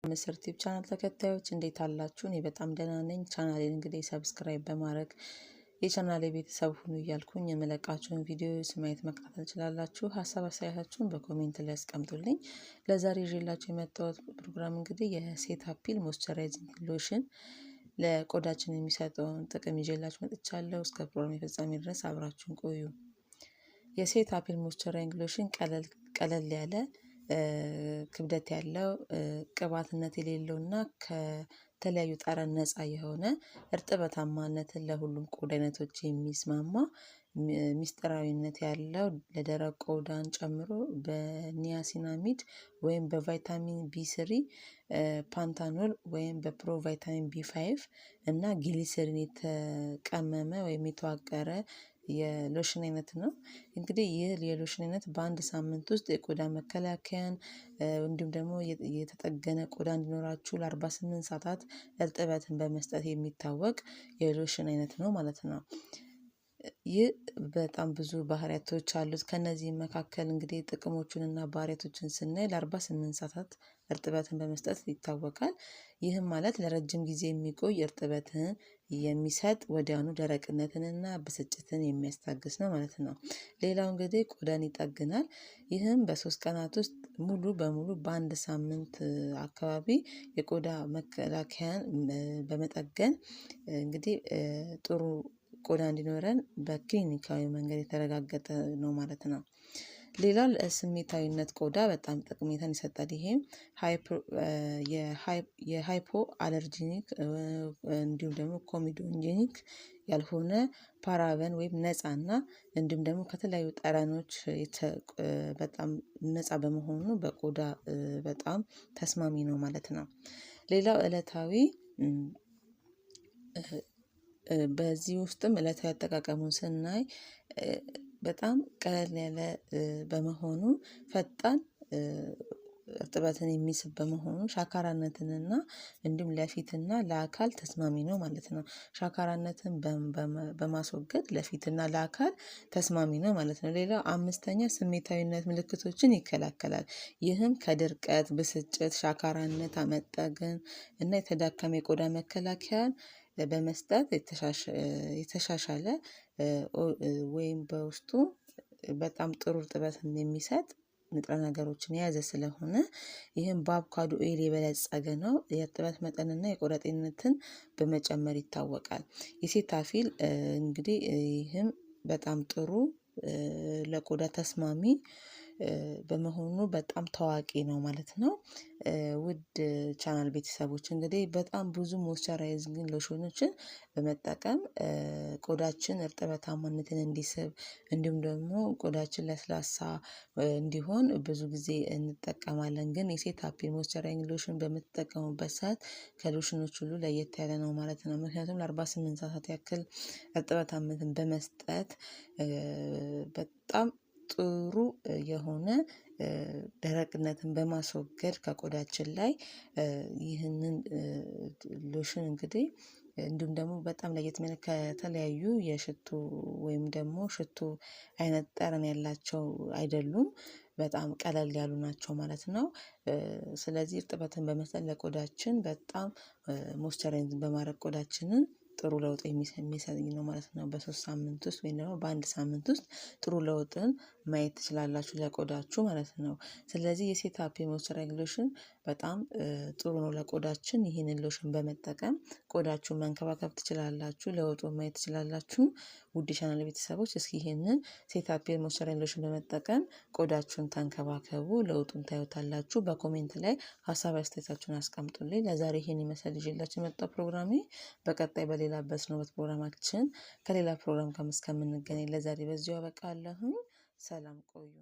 ምስር ቲዩብ ቻናል ተከታዮች እንዴት አላችሁ? እኔ በጣም ደህና ነኝ። ቻናሌን እንግዲህ subscribe በማድረግ የቻናሌ ቤተሰብ ሁኑ እያልኩኝ የምለቃችሁን ቪዲዮዎች ማየት መከታተል ትችላላችሁ። ሀሳብ አስተያየታችሁን በ comment ላይ አስቀምጡልኝ። ለዛሬ ይዤላችሁ የመጣሁት ፕሮግራም እንግዲህ የ Cetaphil moisturizing lotion ለቆዳችን የሚሰጠውን ጥቅም ይዤላችሁ መጥቻለሁ። እስከ ፕሮግራም ፍጻሜ ድረስ አብራችሁን ቆዩ። የ Cetaphil moisturizing lotion ቀለል ቀለል ያለ፣ ክብደት ያለው፣ ቅባትነት የሌለው እና ከተለያዩ ጠረን ነፃ የሆነ፣ እርጥበታማነትን ለሁሉም ቆዳ አይነቶች የሚስማማ፣ ሚስጥራዊነት ያለው፣ ለደረቅ ቆዳን ጨምሮ በ niacinamide ወይም በ vitamin B3፣ panthenol ወይም በ pro vitamin B5 እና ግሊሰሪን የተቀመመ ወይም የተዋቀረ የሎሽን አይነት ነው። እንግዲህ ይህ የሎሽን አይነት በአንድ ሳምንት ውስጥ የቆዳ መከላከያን እንዲሁም ደግሞ የተጠገነ ቆዳ እንዲኖራችሁ ለ48 ሰዓታት እርጥበትን በመስጠት የሚታወቅ የሎሽን አይነት ነው ማለት ነው። ይህ በጣም ብዙ ባህሪያቶች አሉት። ከነዚህም መካከል እንግዲህ ጥቅሞቹንና ባህሪያቶችን ስናይ ለ48 ሰዓታት እርጥበትን በመስጠት ይታወቃል። ይህም ማለት ለረጅም ጊዜ የሚቆይ እርጥበትን የሚሰጥ፣ ወዲያውኑ ደረቅነትንና ብስጭትን የሚያስታግስ ነው ማለት ነው። ሌላው እንግዲህ ቆዳን ይጠግናል። ይህም በ3 ቀናት ውስጥ ሙሉ በሙሉ በአንድ ሳምንት አካባቢ የቆዳ መከላከያን በመጠገን እንግዲህ ጥሩ ቆዳ እንዲኖረን በክሊኒካዊ መንገድ የተረጋገጠ ነው ማለት ነው። ሌላው ለስሜታዊነት ቆዳ በጣም ጠቀሜታን ይሰጣል። ይሄም የ hypoallergenic እንዲሁም ደግሞ comedogenic ያልሆነ፣ paraben ወይም ነፃና እንዲሁም ደግሞ ከተለያዩ ጠረኖች በጣም ነፃ በመሆኑ በቆዳ በጣም ተስማሚ ነው ማለት ነው። ሌላው እለታዊ በዚህ ውስጥም እለታዊ አጠቃቀሙን ስናይ በጣም ቀለል ያለ በመሆኑ፣ ፈጣን እርጥበትን የሚስብ በመሆኑ ሻካራነትንና እንዲሁም ለፊትና ለአካል ተስማሚ ነው ማለት ነው። ሻካራነትን በማስወገድ ለፊትና ለአካል ተስማሚ ነው ማለት ነው። ሌላው አምስተኛ ስሜታዊነት ምልክቶችን ይከላከላል። ይህም ከድርቀት፣ ብስጭት፣ ሻካራነት፣ አመጠግን እና የተዳከመ የቆዳ መከላከያን በመስጠት የተሻሻለ ወይም በውስጡ በጣም ጥሩ እርጥበትን የሚሰጥ ንጥረ ነገሮችን የያዘ ስለሆነ፣ ይህም በ avocado oil የበለጸገ ነው። የእርጥበት መጠንና የቆዳ ጤንነትን በመጨመር ይታወቃል። የ Cetaphil እንግዲህ ይህም በጣም ጥሩ ለቆዳ ተስማሚ በመሆኑ በጣም ታዋቂ ነው ማለት ነው። ውድ ቻናል ቤተሰቦች፣ እንግዲህ በጣም ብዙ moisturizing ሎሽኖችን በመጠቀም ቆዳችን እርጥበታማነትን እንዲስብ እንዲሁም ደግሞ ቆዳችን ለስላሳ እንዲሆን ብዙ ጊዜ እንጠቀማለን። ግን የ Cetaphil moisturizing lotion በምትጠቀሙበት ሰዓት ከሎሽኖች ሁሉ ለየት ያለ ነው ማለት ነው። ምክንያቱም ለ48 ሰዓታት ያክል እርጥበታማነትን በመስጠት በጣም ጥሩ የሆነ ደረቅነትን በማስወገድ ከቆዳችን ላይ ይህንን ሎሽን እንግዲህ እንዲሁም ደግሞ በጣም ለየት የሚል ከተለያዩ የሽቶ ወይም ደግሞ ሽቶ አይነት ጠረን ያላቸው አይደሉም። በጣም ቀለል ያሉ ናቸው ማለት ነው። ስለዚህ እርጥበትን በመስጠት ለቆዳችን በጣም moisturize በማድረግ ቆዳችንን ጥሩ ለውጥ የሚሰጥ ነው ማለት ነው። በ3 ሳምንት ውስጥ ወይም ደግሞ በአንድ ሳምንት ውስጥ ጥሩ ለውጥን ማየት ትችላላችሁ ለቆዳችሁ ማለት ነው። ስለዚህ የ Cetaphil moisturizing lotion በጣም ጥሩ ነው ለቆዳችን። ይህንን ሎሽን በመጠቀም ቆዳችሁን መንከባከብ ትችላላችሁ፣ ለውጡን ማየት ትችላላችሁ። ውድ ቻናል ቤተሰቦች፣ እስኪ ይህንን Cetaphil moisturizing lotion በመጠቀም ቆዳችሁን ተንከባከቡ፣ ለውጡን ታዩታላችሁ። በ comment ላይ ሀሳብ አስተያየታችሁን አስቀምጡልኝ። ለዛሬ ይህን ይመስላል ይዤላችሁ የመጣው ፕሮግራሜ። በቀጣይ በሌላ በስነ ውበት ፕሮግራማችን ከሌላ ፕሮግራም ጋር እስከምንገናኝ ለዛሬ በዚሁ አበቃለሁኝ። ሰላም ቆዩ።